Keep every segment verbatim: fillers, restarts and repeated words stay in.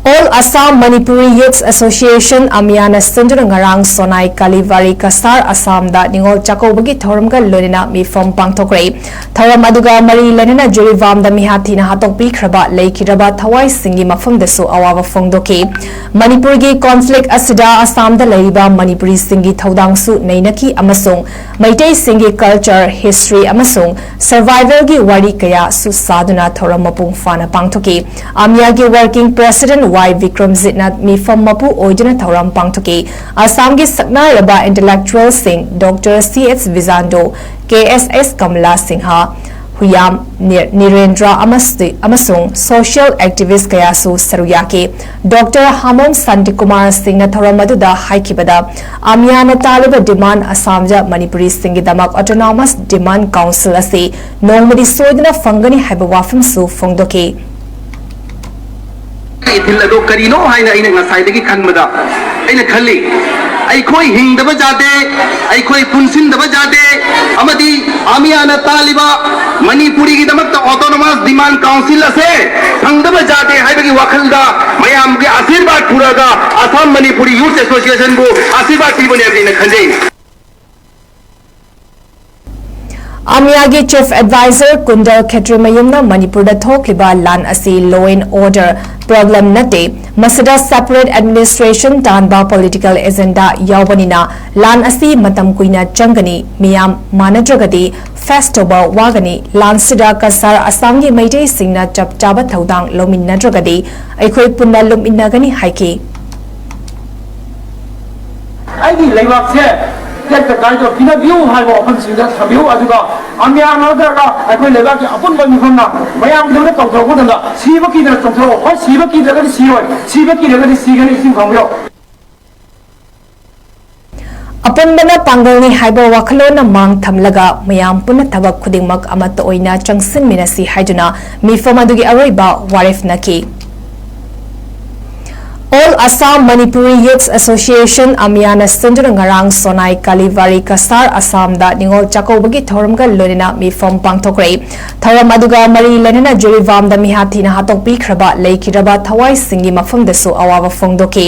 All Assam Manipuri Youths Association, ꯑꯃꯤꯌꯥꯅ ꯁꯤꯟꯗꯨꯅ ꯉꯔꯥꯡ ꯁꯣꯅꯥꯏ ꯀꯥꯂꯤꯕꯥꯔꯤ ꯀꯁꯥꯔ, ꯑꯁꯥꯝꯗ ꯅꯤꯉꯣꯜ ꯆꯥꯛꯀꯧꯕꯒꯤ ꯊꯧꯔꯝꯒ ꯂꯣꯏꯅꯅ ꯃꯤꯐꯝ ꯄꯥꯡꯊꯣꯛꯈ꯭ꯔꯦ꯫ ꯊꯧꯔꯝ ꯑꯗꯨꯒ ꯃꯔꯤ ꯂꯩꯅꯅ ꯖꯤꯔꯤꯕꯥꯝꯗ ꯃꯤꯍꯥꯠ ꯊꯤꯅ ꯍꯥꯠꯇꯣꯛꯄꯤꯈ꯭ꯔꯕ ꯂꯩꯈꯤꯗ꯭ꯔꯕ ꯊꯋꯥꯏꯁꯤꯡꯒꯤ ꯃꯐꯝꯗꯁꯨ ꯑꯋꯥꯕ ꯐꯣꯡꯗꯣꯛꯈꯤ꯫ ꯃꯅꯤꯄꯨꯔꯒꯤ conflict ꯑꯁꯤꯗ ꯑꯁꯥꯝꯗ ꯂꯩꯔꯤꯕ ꯃꯅꯤꯄꯨꯔꯤꯁꯤꯡꯒꯤ ꯊꯧꯗꯥꯡꯁꯨ ꯅꯩꯅꯈꯤ ꯑꯃꯁꯨꯡ ꯃꯩꯇꯩꯁꯤꯡꯒꯤ culture, history ꯑꯃꯁꯨꯡ survivalꯒꯤ ꯋꯥꯔꯤ ꯀꯌꯥꯁꯨ ꯁꯥꯗꯨꯅ ꯊꯧꯔꯝ ꯃꯄꯨꯡ ꯐꯥꯅ ꯄꯥꯡꯊꯣꯛꯈꯤ꯫ ꯑꯃꯤꯌꯥꯒꯤ working president ꯋꯥꯏ ꯕꯤꯀ꯭ꯔꯝꯖꯤꯠꯅ ꯃꯤꯐꯝ ꯃꯄꯨ ꯑꯣꯏꯗꯨꯅ ꯊꯧꯔꯝ ꯄꯥꯡꯊꯣꯛꯈꯤ꯫ ꯑꯁꯥꯝꯒꯤ ꯁꯛꯅꯥꯏꯔꯕ intellectualꯁꯤꯡ ꯗꯣꯛꯇꯔ ꯁꯤ ꯑꯦꯁ ꯕꯤꯖꯥꯟꯗꯣ, ꯀꯦ ꯑꯦꯁ ꯑꯦꯁ ꯀꯃꯂꯥ ꯁꯤꯡꯍ, ꯍꯨꯌꯥꯝ ꯅꯤ-, ꯅꯤꯔꯦꯟꯗ꯭ꯔ ꯑꯃꯁꯨ-, ꯑꯃꯁꯨꯡ social activist ꯀꯌꯥꯁꯨ ꯁꯔꯨꯛ ꯌꯥꯈꯤ꯫ ꯗꯣꯛꯇꯔ ꯍꯥꯃꯣꯝ ꯁꯥꯟꯇꯤꯀꯨꯃꯥꯔ ꯁꯤꯡꯅ ꯊꯧꯔꯝ ꯑꯗꯨꯗ ꯍꯥꯏꯈꯤꯕꯗ, ꯑꯃꯤꯌꯥꯅ ꯇꯥꯜꯂꯤꯕ demand ꯑꯁꯥꯝꯗ ꯃꯅꯤꯄꯨꯔꯤꯁꯤꯡꯒꯤꯗꯃꯛ autonomous demand council ꯑꯁꯤ ꯅꯣꯡꯃꯗꯤ ꯁꯣꯏꯗꯅ ꯐꯪꯒꯅꯤ ꯍꯥꯏꯕ ꯋꯥꯐꯝꯁꯨ ꯐꯣꯡꯗꯣꯛꯈꯤ꯫ ꯏꯊꯤꯜ ꯑꯗꯣ ꯀꯔꯤꯅꯣ ꯍꯥꯏꯅ ꯑꯩꯅ ꯉꯁꯥꯏꯗꯒꯤ ꯈꯟꯕꯗ ꯑꯩꯅ ꯈꯜꯂꯤ, ꯑꯩꯈꯣꯏ ꯍꯤꯡꯗꯕ ꯌꯥꯗꯦ, ꯑꯩꯈꯣꯏ ꯄꯨꯟꯁꯤꯟꯗꯕ ꯌꯥꯗꯦ, ꯑꯃꯗꯤ ꯑꯃꯤꯌꯥꯅ ꯇꯥꯜꯂꯤꯕ ꯃꯅꯤꯄꯨꯔꯤꯒꯤꯗꯃꯛꯇ autonomous demand council ꯑꯁꯦ ꯐꯪꯗꯕ ꯌꯥꯗꯦ ꯍꯥꯏꯕꯒꯤ ꯋꯥꯈꯜꯗ ꯃꯌꯥꯝꯒꯤ ꯑꯥꯁꯤꯔꯕꯥꯗ ꯄꯨꯔꯒ ꯑꯁꯥꯝ ꯃꯅꯤꯄꯨꯔꯤ Youth Associationꯕꯨ ꯑꯥꯁꯤꯔꯕꯥꯗ ꯄꯤꯕꯅꯦ ꯍꯥꯏꯅ ꯑꯩꯅ ꯈꯟꯖꯩ꯫ ꯑꯃꯤꯌꯥꯒꯤ Chief Advisor ꯀꯨꯟꯗꯜ ꯈꯦꯇ꯭ꯔꯤꯃꯌꯨꯝꯅ ꯃꯅꯤꯄꯨꯔꯗ ꯊꯣꯛꯂꯤꯕ ꯂꯥꯟ ꯑꯁꯤ law and order problem ꯅꯠꯇꯦ, ꯃꯁꯤꯗ separate administration ꯇꯥꯟꯕ political agenda ꯌꯥꯎꯕꯅꯤꯅ ꯂꯥꯟ ꯑꯁꯤ ꯃꯇꯝ ꯀꯨꯏꯅ ꯆꯪꯒꯅꯤ, ꯃꯤꯌꯥꯝ ꯃꯥꯟꯅꯗ꯭ꯔꯒꯗꯤ face ꯇꯧꯕ ꯋꯥꯒꯅꯤ꯫ ꯂꯥꯟꯁꯤꯗ ꯀꯁꯥꯔ ꯑꯁꯥꯝꯒꯤ ꯃꯩꯇꯩꯁꯤꯡꯅ ꯆꯞ ꯆꯥꯕ ꯊꯧꯗꯥꯡ ꯂꯧꯃꯤꯟꯅꯗ꯭ꯔꯒꯗꯤ ꯑꯩꯈꯣꯏ ꯄꯨꯟꯅ ꯂꯨꯞꯃꯤꯟꯅꯒꯅꯤ ꯍꯥꯏꯈꯤ꯫ ꯑꯩꯒꯤ ꯂꯩꯕꯥꯛꯁꯦ ꯇꯦꯛꯇ ꯀꯥꯏꯗ ꯄꯤꯅꯕꯤꯌꯨ ꯍꯥꯏꯕ ꯋꯥꯐꯝꯁꯤꯡꯗ ꯊꯝꯕꯤꯌꯨ꯫ ꯑꯗꯨꯒ ꯑꯃꯤꯌꯥ ꯅꯠꯇ꯭ꯔꯒ ꯑꯩꯈꯣꯏ ꯂꯩꯕꯥꯛꯀꯤ ꯑꯄꯨꯟꯕ ꯃꯤꯐꯝꯅ ꯃꯌꯥꯝꯒꯤꯗꯃꯛꯇ ꯀꯧꯊꯣꯔꯛꯄ ꯃꯇꯝꯗ ꯁꯤꯕ ꯀꯤꯗꯅ ꯆꯣꯡꯊꯣꯔꯛꯑꯣ꯫ ꯍꯣꯏ, ꯁꯤꯕ ꯀꯤꯗ꯭ꯔꯒꯗꯤ ꯁꯤꯔꯣꯏ, ꯁꯤꯕ ꯀꯤꯗ꯭ꯔꯒꯗꯤ ꯁꯤꯒꯅꯤ꯫ ꯏꯁꯤꯡ ꯈꯪꯕꯤꯔꯣ꯫ ꯑꯄꯨꯟꯕꯅ ꯄꯥꯡꯒꯜꯅꯤ ꯍꯥꯏꯕ ꯋꯥꯈꯜꯂꯣꯟꯅ ꯃꯥꯡ ꯊꯝꯂꯒ ꯃꯌꯥꯝ ꯄꯨꯟꯅ ꯊꯕꯛ ꯈꯨꯗꯤꯡꯃꯛ ꯑꯃꯠꯇ ꯑꯣꯏꯅ ꯆꯪꯁꯤꯟꯃꯤꯟꯅꯁꯤ ꯍꯥꯏꯗꯨꯅ ꯃꯤꯐꯝ ꯑꯗꯨꯒꯤ ꯑꯔꯣꯏꯕ ꯋꯥꯔꯦꯞꯅꯈꯤ꯫ All Assam Manipuri Youths Association, ꯑꯃꯤꯌꯥꯅ ꯁꯤꯟꯗꯨꯅ ꯉꯔꯥꯡ ꯁꯣꯅꯥꯏ ꯀꯥꯂꯤꯕꯥꯔꯤ ꯀꯁꯥꯔ, ꯑꯁꯥꯝꯗ ꯅꯤꯉꯣꯜ ꯆꯥꯛꯀꯧꯕꯒꯤ ꯊꯧꯔꯝꯒ ꯂꯣꯏꯅꯅ ꯃꯤꯐꯝ ꯄꯥꯡꯊꯣꯛꯈ꯭ꯔꯦ꯫ ꯊꯧꯔꯝ ꯑꯗꯨꯒ ꯃꯔꯤ ꯂꯩꯅꯅ ꯖꯤꯔꯤꯕꯥꯝꯗ ꯃꯤꯍꯥꯠ ꯊꯤꯅ ꯍꯥꯠꯇꯣꯛꯄꯤꯈ꯭ꯔꯕ ꯂꯩꯈꯤꯗ꯭ꯔꯕ ꯊꯋꯥꯏꯁꯤꯡꯒꯤ ꯃꯐꯝꯗꯁꯨ ꯑꯋꯥꯕ ꯐꯣꯡꯗꯣꯛꯈꯤ꯫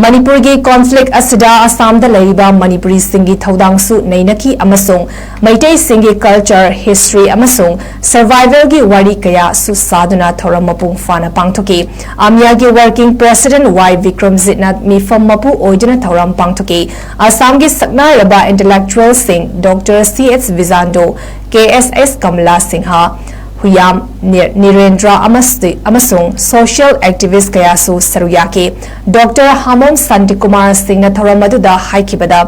ꯃꯅꯤꯄꯨꯔꯒꯤ conflict ꯑꯁꯤꯗ ꯑꯁꯥꯝꯗ ꯂꯩꯔꯤꯕ ꯃꯅꯤꯄꯨꯔꯤꯁꯤꯡꯒꯤ ꯊꯧꯗꯥꯡꯁꯨ ꯅꯩꯅꯈꯤ ꯑꯃꯁꯨꯡ ꯃꯩꯇꯩꯁꯤꯡꯒꯤ culture, history ꯑꯃꯁꯨꯡ survivalꯒꯤ ꯋꯥꯔꯤ ꯀꯌꯥꯁꯨ ꯁꯥꯗꯨꯅ ꯊꯧꯔꯝ ꯃꯄꯨꯡ ꯐꯥꯅ ꯄꯥꯡꯊꯣꯛꯈꯤ꯫ ꯑꯃꯤꯌꯥꯒꯤ working president ꯋꯥꯏ ꯕꯤꯀ꯭ꯔꯝꯖꯤꯠꯅ ꯃꯤꯐꯝ ꯃꯄꯨ ꯑꯣꯏꯗꯨꯅ ꯊꯧꯔꯝ ꯄꯥꯡꯊꯣꯛꯈꯤ꯫ ꯑꯁꯥꯝꯒꯤ ꯁꯛꯅꯥꯏꯔꯕ intellectualꯁꯤꯡ ꯗꯣꯛꯇꯔ ꯁꯤ ꯑꯦꯁ ꯕꯤꯖꯥꯟꯗꯣ, ꯀꯦ ꯑꯦꯁ ꯑꯦꯁ ꯀꯃꯂꯥ ꯁꯤꯡꯍ, ꯍꯨꯌꯥꯝ ꯅꯤ-, ꯅꯤꯔꯦꯟꯗ꯭ꯔ ꯑꯃꯁꯨ-, ꯑꯃꯁꯨꯡ social activist ꯀꯌꯥꯁꯨ ꯁꯔꯨꯛ ꯌꯥꯈꯤ꯫ ꯗꯣꯛꯇꯔ ꯍꯥꯃꯣꯝ ꯁꯥꯟꯇꯤꯀꯨꯃꯥꯔ ꯁꯤꯡꯅ ꯊꯧꯔꯝ ꯑꯗꯨꯗ ꯍꯥꯏꯈꯤꯕꯗ,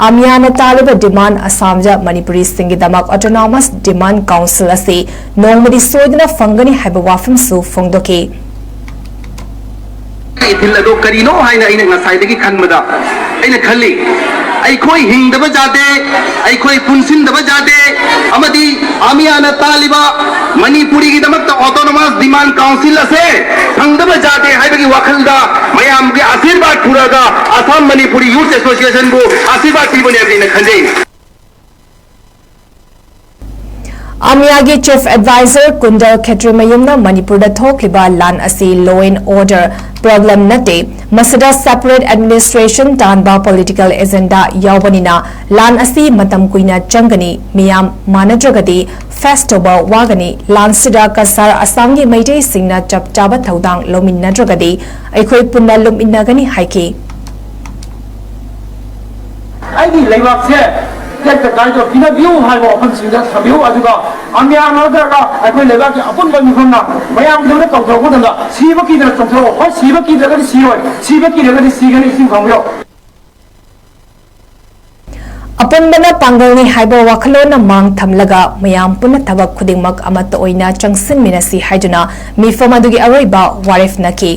ꯑꯃꯤꯌꯥꯅ ꯇꯥꯜꯂꯤꯕ demand ꯑꯁꯥꯝꯗ ꯃꯅꯤꯄꯨꯔꯤꯁꯤꯡꯒꯤꯗꯃꯛ autonomous demand council ꯑꯁꯤ ꯅꯣꯡꯃꯗꯤ ꯁꯣꯏꯗꯅ ꯐꯪꯒꯅꯤ ꯍꯥꯏꯕ ꯋꯥꯐꯝꯁꯨ ꯐꯣꯡꯗꯣꯛꯈꯤ꯫ ꯏꯊꯤꯜ ꯑꯗꯣ ꯀꯔꯤꯅꯣ ꯍꯥꯏꯅ ꯑꯩꯅ ꯉꯁꯥꯏꯗꯒꯤ ꯈꯟꯕꯗ ꯑꯩꯅ ꯈꯜꯂꯤ, ꯑꯩꯈꯣꯏ ꯍꯤꯡꯗꯕ ꯌꯥꯗꯦ, ꯑꯩꯈꯣꯏ ꯄꯨꯟꯁꯤꯟꯗꯕ ꯌꯥꯗꯦ, ꯑꯃꯗꯤ ꯑꯃꯤꯌꯥꯅ ꯇꯥꯜꯂꯤꯕ ꯃꯅꯤꯄꯨꯔꯤꯒꯤꯗꯃꯛꯇ autonomous demand council ꯑꯁꯦ ꯐꯪꯗꯕ ꯌꯥꯗꯦ ꯍꯥꯏꯕꯒꯤ ꯋꯥꯈꯜꯗ ꯃꯌꯥꯝꯒꯤ ꯑꯁꯤꯔꯕꯥꯗ ꯄꯨꯔꯒ ꯑꯁꯥꯝ ꯃꯅꯤꯄꯨꯔꯤ Youth Associationꯕꯨ ꯑꯁꯤꯔꯕꯥꯗ ꯄꯤꯕꯅꯦ ꯍꯥꯏꯅ ꯈꯟꯖꯩ꯫ ꯑꯃꯤꯌꯥꯒꯤ Chief Advisor ꯀꯨꯟꯗꯜ ꯈꯦꯇ꯭ꯔꯤꯃꯌꯨꯝꯅ ꯃꯅꯤꯄꯨꯔꯗ ꯊꯣꯛꯂꯤꯕ ꯂꯥꯟ ꯑꯁꯤ law and order problem ꯅꯠꯇꯦ, ꯃꯁꯤꯗ separate administration ꯇꯥꯟꯕ political agenda ꯌꯥꯎꯕꯅꯤꯅ ꯂꯥꯟ ꯑꯁꯤ ꯃꯇꯝ ꯀꯨꯏꯅ ꯆꯪꯒꯅꯤ, ꯃꯤꯌꯥꯝ ꯃꯥꯟꯅꯗ꯭ꯔꯒꯗꯤ face ꯇꯧꯕ ꯋꯥꯒꯅꯤ꯫ ꯂꯥꯟꯁꯤꯗ ꯀꯁꯥꯔ ꯑꯁꯥꯝꯒꯤ ꯃꯩꯇꯩꯁꯤꯡꯅ ꯆꯞ ꯆꯥꯕ ꯊꯧꯗꯥꯡ ꯂꯧꯃꯤꯟꯅꯗ꯭ꯔꯒꯗꯤ ꯑꯩꯈꯣꯏ ꯄꯨꯟꯅ ꯂꯨꯝꯃꯤꯟꯅꯒꯅꯤ ꯍꯥꯏꯈꯤ꯫ ꯑꯩꯒꯤ ꯂꯩꯕꯥꯛꯁꯦ ꯇꯦꯛꯇ ꯀꯥꯏꯗ ꯄꯤꯅꯕꯤꯌꯨ ꯍꯥꯏꯕ ꯋꯥꯐꯝꯁꯤꯡꯗ ꯊꯝꯕꯤꯌꯨ꯫ ꯑꯗꯨꯒ ꯑꯃꯤꯌꯥ ꯅꯠꯇ꯭ꯔꯒ ꯑꯩꯈꯣꯏ ꯂꯩꯕꯥꯛꯀꯤ ꯑꯄꯨꯟꯕ ꯃꯤꯐꯝꯅ ꯃꯌꯥꯝꯒꯤꯗꯃꯛꯇ ꯀꯧꯊꯣꯔꯛꯄ ꯃꯇꯝꯗ ꯁꯤꯕ ꯀꯤꯗꯅ ꯆꯣꯡꯊꯣꯔꯛꯑꯣ꯫ ꯍꯣꯏ, ꯁꯤꯕ ꯀꯤꯗ꯭ꯔꯒꯗꯤ ꯁꯤꯔꯣꯏ, ꯁꯤꯕ ꯀꯤꯗ꯭ꯔꯒꯗꯤ ꯁꯤꯒꯅꯤ꯫ ꯏꯁꯤꯡ ꯈꯪꯕꯤꯌꯣ꯫ ꯑꯄꯨꯟꯕꯅ ꯄꯥꯡꯒꯜꯅꯤ ꯍꯥꯏꯕ ꯋꯥꯈꯜꯂꯣꯟꯅ ꯃꯥꯡ ꯊꯝꯂꯒ ꯃꯌꯥꯝ ꯄꯨꯟꯅ ꯊꯕꯛ ꯈꯨꯗꯤꯡꯃꯛ ꯑꯃꯠꯇ ꯑꯣꯏꯅ ꯆꯪꯁꯤꯟꯃꯤꯟꯅꯁꯤ ꯍꯥꯏꯗꯨꯅ ꯃꯤꯐꯝ ꯑꯗꯨꯒꯤ ꯑꯔꯣꯏꯕ ꯋꯥꯔꯦꯞꯅꯈꯤ꯫